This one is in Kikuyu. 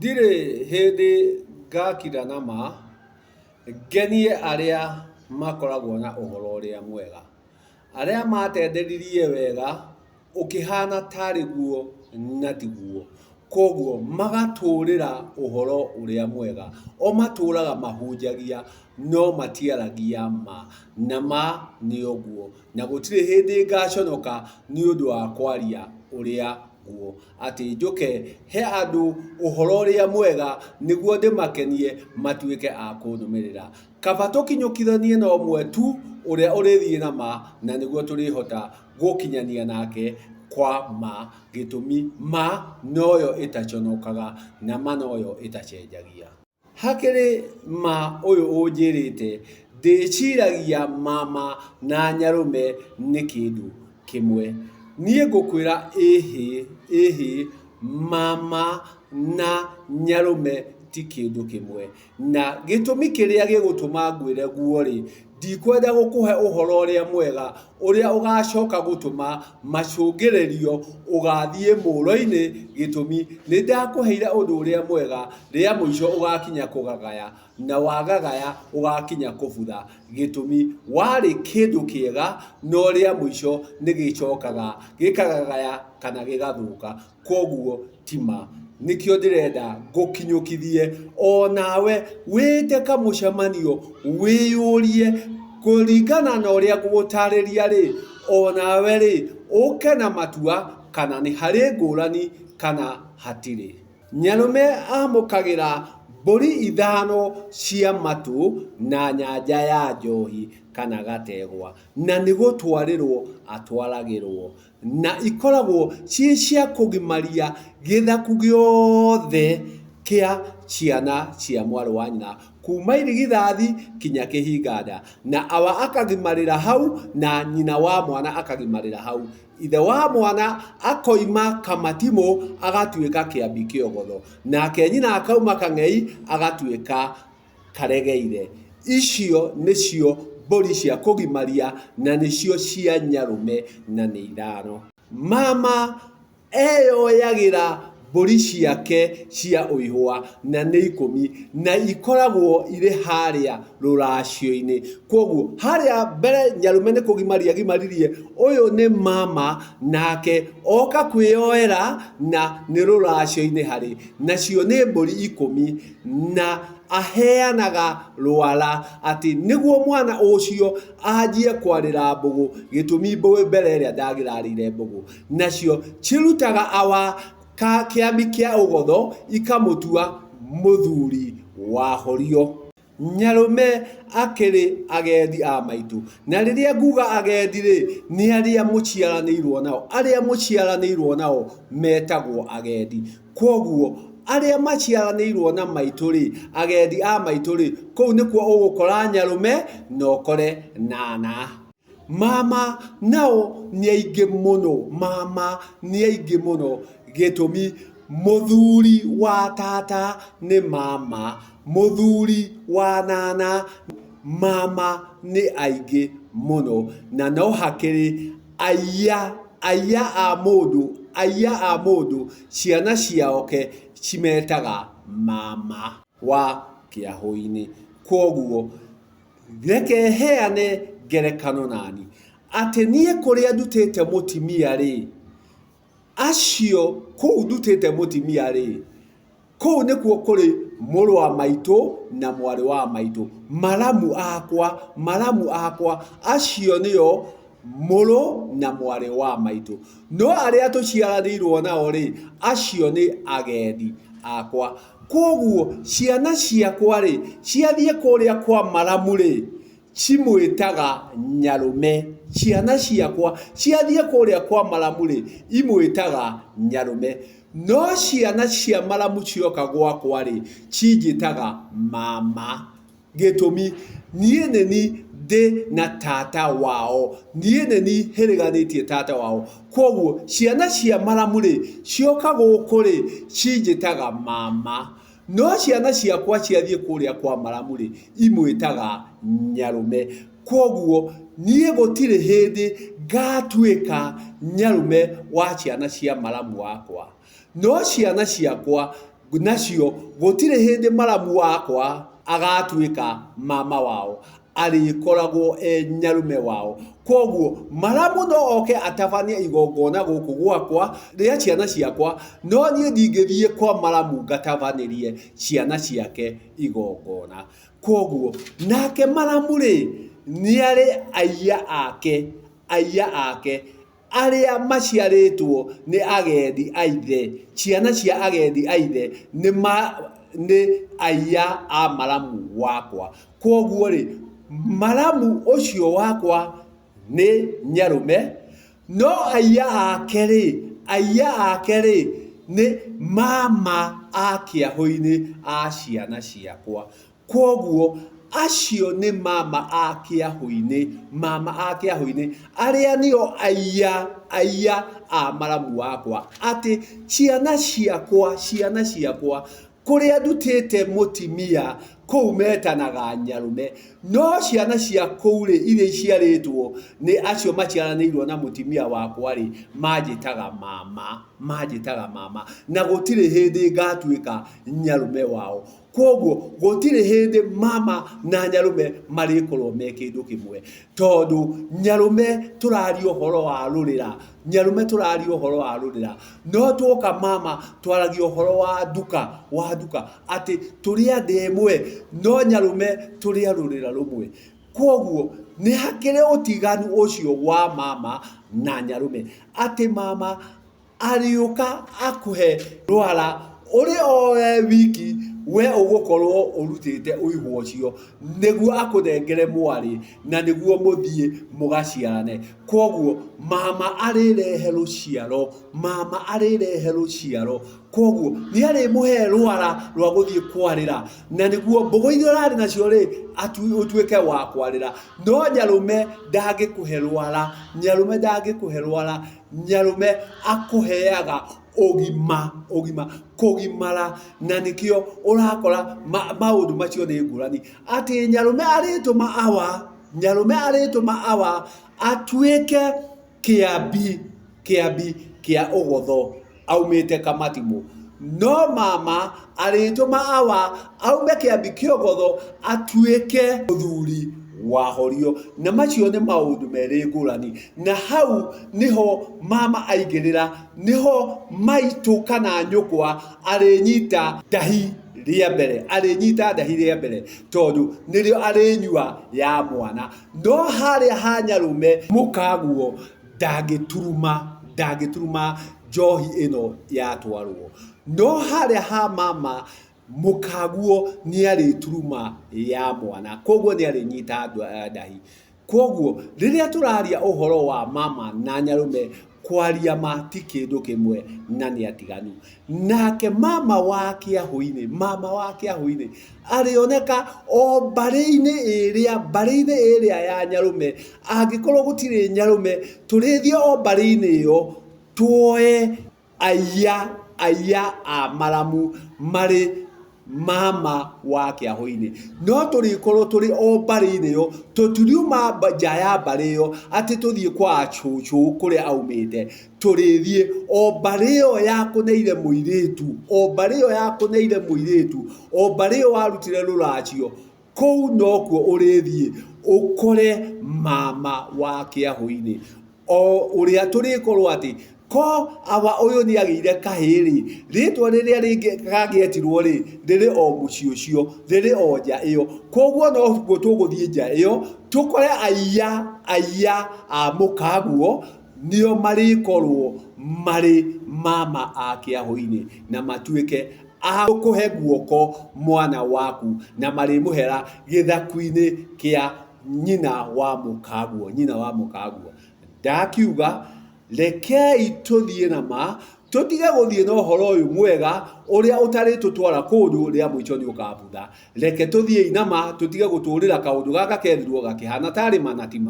Ndirĩ hĩndĩ ngakira na ma, ngenie arĩa makoragwo na ũhoro ũrĩa mwega. Arĩa matenderirie wega, ũkĩhana tarĩ guo na tiguo. Koguo magatũrĩra ũhoro ũrĩa mwega. O matũraga mahunjagia, no matiaragia ma. Na ma nĩ ũguo. Na gũtirĩ hĩndĩ ngaconoka nĩ ũndũ wa kwaria ũrĩa guo. Atĩ njũke he andũ ũhoro ũrĩa mwega nĩguo ndĩmakenie matuĩke a kũnũmĩrĩra. Kaba tũkinyũkithanie na ũmwe tu ũrĩa ũrĩthiĩ na ma na nĩguo tũrĩhota gũkinyania nake kwa ma. Gĩtũmi ma noyo ĩtaconokaga na ma noyo ĩtacenjagia. Hakĩrĩ ma ũyũ ũnjĩrĩte, ndĩciragia mama na nyarũme nĩ kĩndũ kĩmwe. Niĩ ngũkwĩra ĩhĩ, ĩhĩ, mama na nyarũme ti kĩndũ kĩmwe. Na gĩtũmi kĩrĩa gĩgũtũma ngwĩre guo-rĩ, ndikwenda gũkũhe ũhoro ũrĩa mwega, ũrĩa ũgacoka gũtũma macũngĩrĩrio ũgathiĩ mũro-inĩ, gĩtũmi nĩ ndakũheire ũndũ ũrĩa mwega, rĩa mũico ũgakinya kũgagaya, na wagagaya ũgakinya kũbutha, gĩtũmi warĩ kĩndũ kĩega, no rĩa mũico nĩ gĩcokaga gĩkagagaya kana gĩgathũka. Kwoguo ti ma. Nĩkĩo ndĩrenda ngũkinyũkithie o nawe wĩte kamũcemanio wĩyũrie kũringana na ũrĩa ngũgũtarĩria rĩ, o nawe rĩ, ũke na matua kana nĩ harĩ ngũrani kana hatirĩ. Nyarũme amũkagĩra mbũri ithano cia matũ na nyanja ya njohi kana gategwa, na nĩ gũtwarĩrwo atwaragĩrwo. Na ikoragwo ciĩ cia kũgimaria gĩthaku gĩothe kĩa ciana cia mwarĩ wa nyina, kuma irigithathi kinya kĩhinga nda. Na awa akagimarĩra hau, na nyina wa mwana akagimarĩra hau. Ithe wa mwana akoima kamatimũ agatuĩka kĩambi kĩogotho, nake nyina akauma kang'ei agatuĩka karegeire. Icio nĩcio mbũri cia kũgimaria na nĩcio cia nyarũme na nĩ ithano. Mama eyoyagĩra mbũri ciake cia ũihũa na nĩ ikũmi na ikoragwo irĩ harĩa rũracio-inĩ. Kwoguo harĩa mbere nyarũme nĩ kũgimaria agimaririe, ũyũ nĩ mama nake oka kwĩyoera na nĩ rũracio-inĩ harĩ. Nacio nĩ mbũri ikũmi na aheanaga rwara atĩ nĩguo mwana ũcio anjie kwarĩra mbũgũ, gĩtũmi mbũgũ mbere ĩrĩa ndangĩrarĩire mbũgũ. Nacio cirutaga awa ka kĩambi kĩa ũgotho ikamũtua mũthuri wa horio. Nyarũme akĩrĩ agendi a maitũ. Na rĩrĩa nguga agendi-rĩ, nĩ arĩa mũciaranĩirwo nao. Arĩa mũciaranĩirwo nao metagwo agendi. Kwoguo arĩa maciaranĩirwo na maitũ-rĩ, agendi a maitũ-rĩ, kũu nĩkuo ũgũkora nyarũme na ũkore nana. Mama nao nĩ aingĩ mũno, mama nĩ aingĩ mũno, gĩtũmi mũthuri wa tata nĩ mama, mũthuri wa nana, mama nĩ aingĩ mũno. Na no hakĩrĩ aiya, aiya a mũndũ, aiya a mũndũ, ciana ciao ke cimetaga mama wa kĩahũ-inĩ. Kwoguo Reke heane ngerekano nani, atĩ niĩ kũrĩa ndutĩte mũtimia-rĩ, acio kũu ndutĩte mũtimia-rĩ, kũu nĩkuo kũrĩ mũrũ wa maitũ na mwarĩ wa maitũ, maramu akwa, maramu akwa, acio nĩo mũrũ na mwarĩ wa maitũ. No arĩa tũciaranĩirwo nao-rĩ, acio nĩ agendi akwa. Kwoguo ciana ciakwa-rĩ, ciathiĩ kũrĩa kwa maramu-rĩ, cimwĩtaga nyarũme. Ciana ciakwa ciathiĩ kũrĩa kwa maramu-rĩ, imwĩtaga nyarũme. No ciana cia maramu cioka gwakwa-rĩ, cinjĩtaga mama. Gĩtũmi, niĩ nĩ ni ndĩ na tata wao, niĩ nĩ ni hĩrĩganĩtie tata wao. Kwoguo ciana cia maramu-rĩ, cioka gũkũ-rĩ, cinjĩtaga mama. No ciana ciakwa ciathiĩ kũrĩa kwa maramu-rĩ, imwĩtaga nyarũme. Kwoguo niĩ gũtirĩ hĩndĩ ngatuĩka nyarũme wa ciana cia maramu wakwa. No ciana ciakwa Nacio gũtirĩ hĩndĩ maramu wakwa agatuĩka mama wao, arĩkoragwo e nyarume wao. Kwoguo maramu no oke atabanie igongona gũkũ gwakwa rĩa ciana ciakwa, no niĩ ndingĩthiĩ kwa maramu ngatabanĩrie ciana ciake igongona. Kwoguo nake maramu rĩ, nĩ arĩ aiya ake, aiya ake arĩa maciarĩtwo nĩ agendi a ithe, ciana cia agendi a ithe nĩ ma, nĩ aiya a maramu wakwa. Kwoguo rĩ, maramu ũcio wakwa nĩ nyarũme, no aiya ake rĩ, aiya ake rĩ, nĩ mama a kĩahũ-inĩ a ciana ciakwa. Kwoguo acio nĩ mama a kĩahũ-inĩ, mama a kĩahũ-inĩ, arĩa nĩo aiya, aiya a maramu wakwa. Atĩ ciana ciakwa, ciana ciakwa, kũrĩa ndutĩte mũtimia, kũu metanaga nyarũme. No ciana cia kũu rĩ, iria iciarĩtwo nĩ acio maciaranĩirwo na mũtimia wakwa rĩ, manjĩtaga mama, manjĩtaga mama. Na gũtirĩ hĩndĩ ngatuĩka nyarũme wao. Kwoguo gũtirĩ hĩndĩ mama na nyarũme marĩkorwo me kĩndũ kĩmwe, tondũ nyarũme tũraria ũhoro wa rũrĩra, nyarũme tũraria ũhoro wa rũrĩra, no tuoka mama twaragia ũhoro wa nduka, wa nduka, atĩ tũrĩ a nda ĩmwe, no nyarũme tũrĩ a rũrĩra rũmwe. Kwoguo nĩ hakĩrĩ ũtiganu ũcio wa mama na nyarũme, atĩ mama Arĩũka akũhe rwara ũrĩ o we wiki we ũgũkorwo ũrutĩte ũihũ ũcio nĩguo akũnengere mwarĩ na nĩguo mũthiĩ mũgaciarane. Kwoguo mama arĩrehe rũciaro, mama arĩrehe rũciaro. Kwoguo nĩ arĩmũhe rwara rwa gũthiĩ kwarĩra na nĩguo mbũgũ iria ũrarĩ nacio rĩ, ũtuĩke wa kwarĩra. No nyarũme ndangĩkũhe rwara, nyarũme ndangĩkũhe rwara. Nyarũme akũheaga ũgima, ũgima, kũgimara, na nĩkĩo ũrakora maũndũ macio nĩ ngũrani. Atĩ nyarũme arĩtũma awa, nyarũme arĩtũma awa atuĩke kĩambi, kĩambi kĩa ũgotho aumĩte Kamatimũ. No mama arĩtũma awa aume kĩambi kĩa ũgotho atuĩke mũthuri wa horio. Na macio nĩ maũndũ merĩ ngũrani. Na hau nĩho mama aingĩrĩra, nĩho maitũ kana nyũkwa arĩnyita ndahi rĩa mbere, arĩnyita ndahi rĩa mbere tondũ nĩrĩo arĩnyua ya mwana. No harĩa ha nyarũme mũkaguo ndangĩturuma, ndangĩturuma njohi ĩno yatwarwo. No harĩa ha mama mũkaguo nĩ arĩturuma ya mwana, koguo nĩ arĩnyita ndahi. Koguo rĩrĩa tũraria ũhoro wa mama na nyarũme, kwaria ma ti kĩndũ kĩmwe na nĩ atiganu. Nake mama wa kĩahũ-inĩ, mama wa kĩahũ-inĩ arĩoneka o mbarĩ-inĩ ĩrĩa, mbarĩ-inĩ ĩrĩa ya nyarũme. Angĩkorwo gũtirĩ nyarũme, tũrĩthiĩ o mbarĩ-inĩ ĩyo tuoe aiya, aiya a maramu marĩ mama wa kĩahũ-inĩ. No tũrĩkorwo tũrĩ o mbarĩ-inĩ ĩyo, tũtiriuma nja ya mbarĩ ĩyo atĩ tũthiĩ kwa cũcũ kũrĩa aumĩte. Tũrĩthiĩ o mbarĩ ĩyo yakũneire mũirĩtu, o mbarĩ ĩyo yakũneire mũirĩtu, o mbarĩ ĩyo warutire rũracio, kũu nokuo ũrĩthiĩ ũkore mama wa kĩahũ-inĩ. O ũrĩa tũrĩkorwo atĩ, ko awa ũyũ nĩ agĩire kahĩĩ-rĩ, rĩtwa rĩrĩa rĩngĩ kangĩetirwo-rĩ, rĩrĩ o mũciĩ ũcio, rĩrĩ o nja ĩyo. Koguo noguo tũgũthiĩ nja ĩyo, tũkore aiya, aiya a mũkaguo, nĩo marĩkorwo marĩ mama a kĩahũ-inĩ, na matuĩke a kũhe guoko mwana waku, na marĩmũhera gĩthaku-inĩ kĩa nyina wa mũkaguo, nyina wa mũkaguo. Ndakiuga rekei tũthiĩ na ma, tũtige gũthiĩ na ũhoro ũyũ mwega ũrĩa ũtarĩtũtwara kũndũ rĩa mũico nĩ ũkabutha. Reke tũthiĩi na ma, tũtige gũtũrĩra kaũndũ gaka kerirwo gakĩhana tarĩ ma na ti ma.